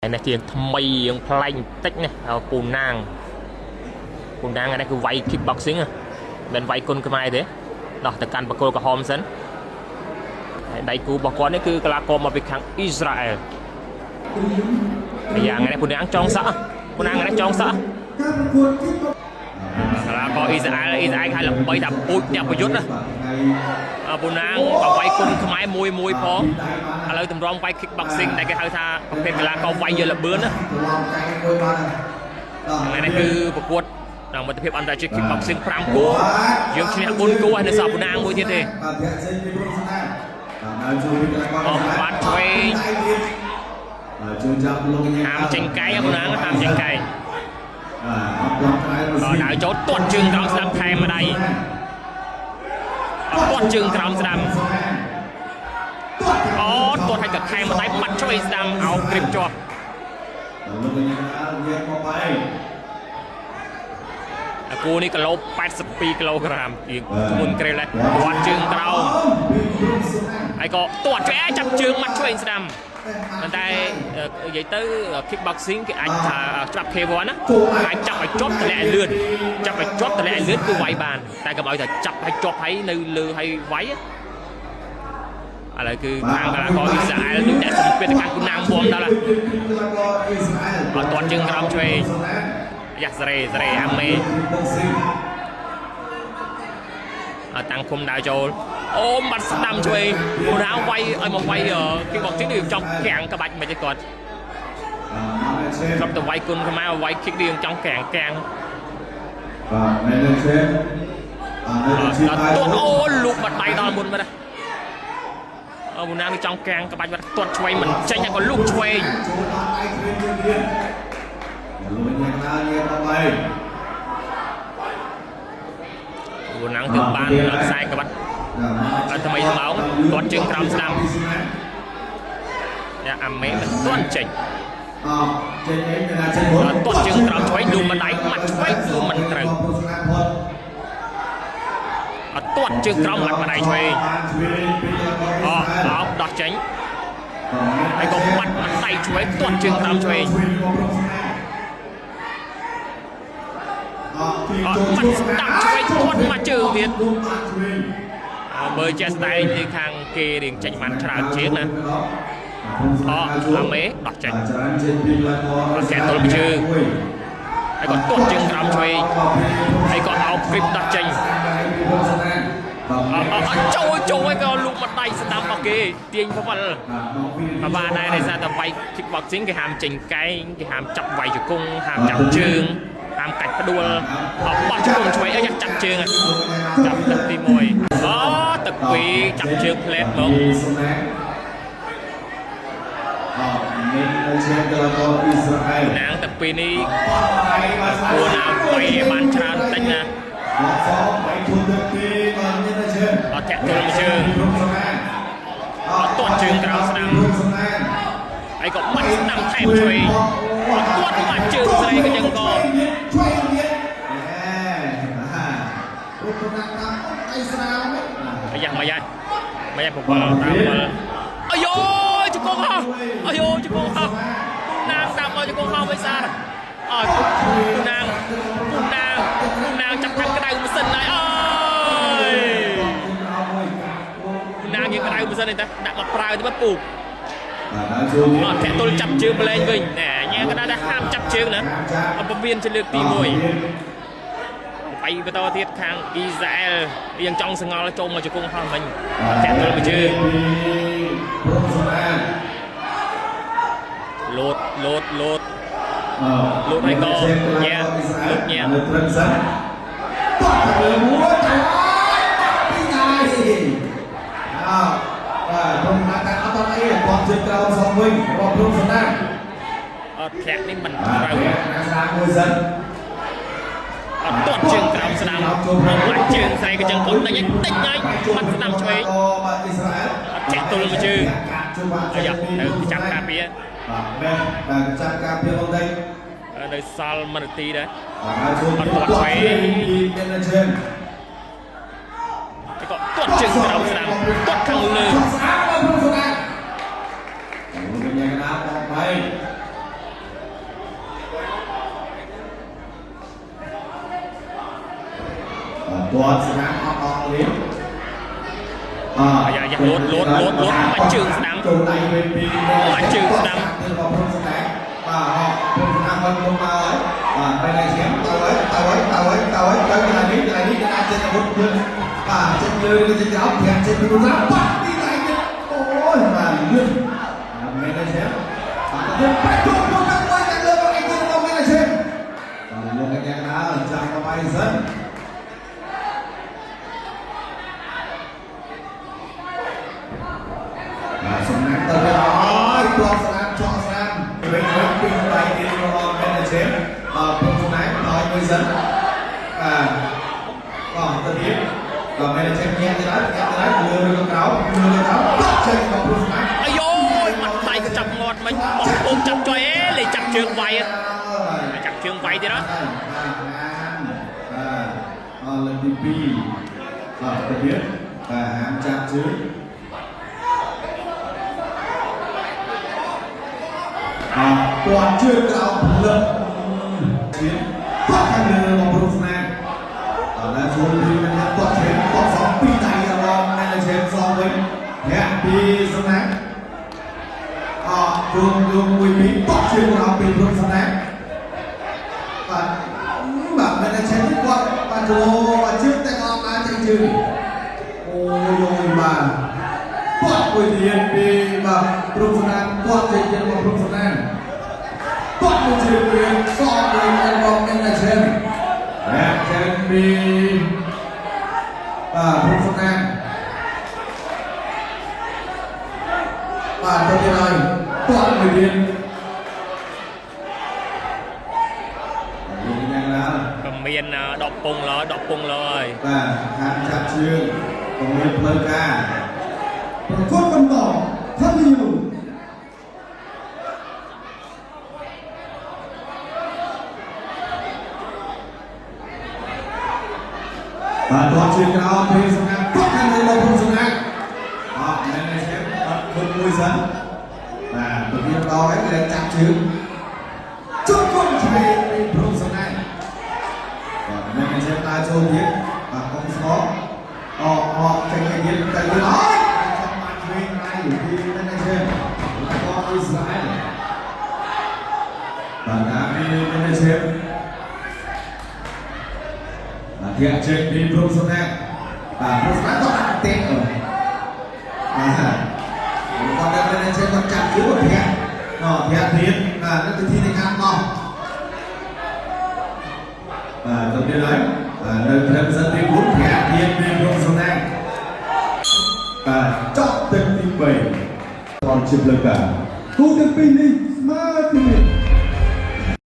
ហើយនេះជាងថ្មីរៀងប្លែកបន្តិចណាពូណាងពូណាងអានេះគឺវាយ kick boxing ហ៎មិនវាយគុនខ្មែរទេដោះទៅកាន់បកគលក្រហមសិនហើយដៃគូរបស់គាត់នេះគឺកីឡាករមកពីខាងអ៊ីស្រាអែលហើយយ៉ាងនេះពូណាងចងសក់ហ៎ពូណាងអានេះចងសក់ហ៎ ការប្រកួតទី កីឡាករអ៊ីស្រាអែលអ៊ីស្រាអែលគេល្បីថាពូជអ្នកប្រយុទ្ធណាអើពូណាងក៏វាយគុនខ្មែរមួយមួយផងឥឡូវតម្រង់វាយ kick boxing ដែលគេហៅថាប្រភេទកីឡាករវាយយកលបឿនណា ឡងកែមួយបានហើយ ថ្ងៃនេះគឺប្រកួតដល់មិត្តភាពអន្តរជាតិ kickboxing 5គូយើងឈ្នះ4គូហើយនៅសល់ពូណាងមួយទៀតទេ បាទធាក់ចេញពីព្រំស្នាមបាទនៅជួយពីកីឡាករ អស់បាត់ឆ្វេង បាទជួយចាប់លោកញ៉ា ហាមចេញកែងពូណាងហាមចេញកែង បាទអត់ឡងក្រៅ ដល់ដៅចូលទាត់ជើងក្រោមស្ដាំថែមម្ដាយអត់ទាត់ជើងក្រោមស្ដាំអូទាត់ឲ្យក៏ថែមម្ដាយបាត់ឆ្វេងស្ដាំអោគ្រីបជាប់ លោកញ៉ាញ៉ាមកបែ អាគូនេះគីឡូ82គីឡូក្រាមជាងធ្ងន់ក្រេលដែរទាត់ជើងក្រោម ពីព្រំស្នាម ហើយក៏ទាត់ឆ្វេងចាប់ជើងមាត់ឆ្វេងស្ដាំប៉ុន្តែនិយាយទៅ kickboxing គេអាចថាច្បាប់ K1 ណាអាចចាប់ឲ្យជាប់តម្លាក់ឲ្យលឿនចាប់ឲ្យជាប់តម្លាក់ឲ្យលឿនគឺវាយបានតែកុំឲ្យថាចាប់ឲ្យជាប់ហើយនៅលើហើយវាយឥឡូវគឺខាងកីឡាករអ៊ីស្រាអែលដូចតែសម្ពាធទៅកាន់គូណាងបួមដល់ហើយ កីឡាករអ៊ីស្រាអែល អត់ទាត់ជើងក្រោមឆ្វេង យ៉ាសេរ៉េសេរ៉េអាមេអត់តាំងឃុំដើរចូលអូបាត់ស្ដាំឆ្វេងគូណាងវាយឲ្យមកវាយ kickboxing នេះចង់កាំងក្បាច់មិនទេគាត់ ធ្លាប់តែវាយគុណខ្មែរវាយ kick នេះចង់កាំងកាំង បាទ manager បាទនៅជា ដល់ទាត់អូលូកបាត់ដៃដល់មុនមកណាអើមុនណានេះចង់កាំងក្បាច់បាត់ទាត់ឆ្វេងមិនចេញក៏លូកឆ្វេង ចូលដល់ដៃគ្រាមទៀតទៀតលោកញ៉ាំណាញ៉ាំមកបែ មុនណាទើបបានខ្សែក្បាត់អត់ថ្មីថ្មោងទាត់ជើងក្រោមស្ដាំយ៉ាអាមេមិនទាន់ចេញ អចេញអីណាចេញមុន ទាត់ជើងក្រោមឆ្វេងលូកមិនដៃមាត់ឆ្វេងគឺមិនត្រូវអត់ទាត់ជើងក្រោមមាត់ម្ដាយឆ្វេងអអោបដោះចេញហើយក៏បាត់ម្ដាយឆ្វេងទាត់ជើងក្រោមឆ្វេងអត់បាត់ស្ដាំឆ្វេងទាត់មកជើងទៀត អើមើលជាក់ស្ដែងទីខាងគេរៀងចេញបានច្រើនជាងណាអអាមេដោះចេញ ច្រើនចេញពីកីឡាករ អត់ធាក់ទល់ពីជើង ហើយក៏ទាត់ជើងក្រោមឆ្វេងហើយក៏អោបគ្រីបដោះចេញអអអចូលចូលហើយក៏លូកមកដៃស្ដាំរបស់គេទាញផវិលបបាដែរដោយសារតែវាយ kick boxing គេហាមចេញកែងគេហាមចាប់វាយជង្គង់ហាមចាប់ជើងហាមកាច់ផ្ដួលអបោះជង្គង់ឆ្វេងអីចាប់ជើងចាប់ទឹកទី1អូទឹក2ចាប់ជើងផ្លែតហ្មង អមាននៅជាកីឡាករអ៊ីស្រាអែល ណាងទឹកពីរនេះគួរណាវាយឲ្យបានច្រើនតិចណា បាត់សងបីធុនទឹកទីបាទមាននៅជា អត់ធាក់ទល់មួយជើងអត់ទាត់ជើងក្រោមស្ដាំហើយក៏បាត់ស្ដាំថែមឆ្វេងអត់ទាត់បាត់ជើងស្រីក៏ចឹងក៏ ជួយទៀតណែបាទរូបណាតាមអ៊ីស្រាអែលមែន អាយ៉ាមកយ៉ាមកយ៉ាពវល់តាមវល់អាយយជង្គង់ហោះអាយជង្គង់ហោះណាងតាមមកជង្គង់ហោះមិនសារអើពូណាងពូណាងពូណាងចាប់ខាងក្តៅម៉ាស៊ីនហើយអើយពូណាងយើងក្តៅម៉ាស៊ីននេះតាដាក់មកប្រើទៅមកពូ បាទដល់ជួយ អត់ធាក់ទល់ចាប់ជើងប្រឡែងវិញណែញ៉ែក៏ដាក់ហាមចាប់ជើងណាអត់ពមៀនជាលើកទី1បាយបន្តទៀតខាងអ៊ីស្រាអែលយើងចង់សងល់ចូលមកជង្គង់ហោះមិញអត់ធាក់ទល់មួយជើង ព្រមសម្អាត លោតលោតលោត លោកឯកញ៉ាលោកញ៉ា នៅត្រឹមសិនតោះទៅមួយទៅពីណៃអើបាទព្រមណាស់តែអត់តអីបងជើងក្រោមសងវិញរបស់ព្រមសម្អាត អត់ធាក់នេះមិន បា ត្រូវ ទស្ដាំមួយសិន អត់ទាត់ជើងក្រោមស្ដាំបាត់ជើងស្រីក៏ចឹងពុនតិចតិចហើយបាត់ស្ដាំឆ្វេង បាទអ៊ីស្រាអែល អត់ធាក់ទល់មួយជើងអាយ៉ាទៅចាប់ការពារ បាទមែនបាទចាប់ការពារមកតិច នៅសល់1នាទីដែរ បាទហើយជួយ អត់ទាត់ឆ្វេង ពី manager ហើយក៏ទាត់ជើងក្រោមស្ដាំទាត់ខាងលើ ស្អាតបាទព្រមសម្អាតលោកកញ្ញាកណាបងបី បាទទាត់ស្នាមអត់អងលៀបអ អាយ៉ាលោតលោតលោតលោតបាច់ជើងស្ដាំ ចូលដៃវិញពី បាច់ជើងស្ដាំ របស់ព្រំស្នាមបាទហកព្រំស្នាមគាត់មុំមកហើយបាទពេលនេះឈាមទៅហើយទៅហើយទៅហើយទៅហើយទៅកន្លែងនេះកន្លែងនេះគេអាចចេញអាវុធយើងបាទចេញលើឬចេញក្រោមប្រាំចេញពីព្រំស្នាមបាត់ពីដៃទៀតអូយបាទលឿនបាទមែនទេឈាមបាទទៅប្រាក់គ្រប់គ្រប់មួយតែលើមកឯងទៅមកមែនទេឈាមបាទលោកកញ្ញាកណាចាំកបាយសិន បាទសំណាងទៅទៀតអើយទាត់ស្នាមចောက်ស្នាមវិញវិញពីដៃទៀតរបស់មែនទេបាទពុំសំណាងដល់មួយសិនបាទបាទទៅទៀតបាទមែនទេញាក់ទៀតហើយញាក់ទៀតហើយលើលើក្រោមលើលើក្រោមបាក់ចេញរបស់ពុំសំណាង អាយយបាត់ដៃក៏ចាប់ងាត់មិញបោះពុំចាប់ចុយអេលេចាប់ជើងវាយចាប់ជើងវាយទៀតហ៎ បាទបាទអលើកទី2បាទទៅទៀតបាទហាមចាប់ជើង អពាន់ជើងក្រោមផ្លឹកឈាមពាក់ខាងលើមកព្រំស្នាមតើណាចូលពីមិនថាពាក់ឈាមពាក់សងពីរដៃរបស់ណែឈាមសងវិញធាក់ពីស្នាមអជុំជុំមួយពីរពាក់ជើងក្រោមពីព្រំស្នាមបាទបាទមែនតែឈាមគាត់បាទចូលបាទជើងតែអត់បានចេញជើងអូយយបាទពាក់មួយទៀតពីបាទព្រំស្នាមគាត់ចេញទៀតមកព្រំស្នាម គាត់មួយជើងវិញសងវិញរបស់មែនតែឈាមណាចេញពីបាទព្រំស្នាមបាទទៅទៀតហើយគាត់មួយទៀតលោកយ៉ាងណា ក៏មានដកពងឡើយដកពងឡើយ បាទហាមចាប់ជើងពង្រៀនផ្លូវការ ប្រកួតបន្តធម្មយុ បាទទាត់ជើងក្រោមពីសំណាក់ទាត់ខាងលើរបស់ព្រំសំណាក់អត់មែនទេឈែមអត់គុំមួយសិនបាទពង្រៀនដល់ហើយគេចាប់ជើងជុំគុំឆ្វេងពីព្រំសំណាក់បាទមែនទេឈែមដើរចូលទៀតបាទកុំស្ងប់អកអកចេញទៅទៀតទៅទៀតអើយចាំបានឆ្វេងដៃពីមែនទេឈែមរបស់អ៊ីស្រាអែលបាទតាមពីមែនទេឈែម បាទធាក់ចេញពីព្រំសំណាក់បាទព្រំសំណាក់ក៏ដាក់ទេអឺបាទគាត់តែមិនចេះគាត់ចាប់យូរធាក់ណោធាក់ទៀតបាទនេះវិធីនៃការដោះបាទទៅទៀតហើយបាទនៅត្រឹមសិនទី4ធាក់ទៀតពីព្រំសំណាក់បាទចប់ទឹកទី3តនជាផ្លូវការ គូទាំងពីរនេះស្មើគ្នា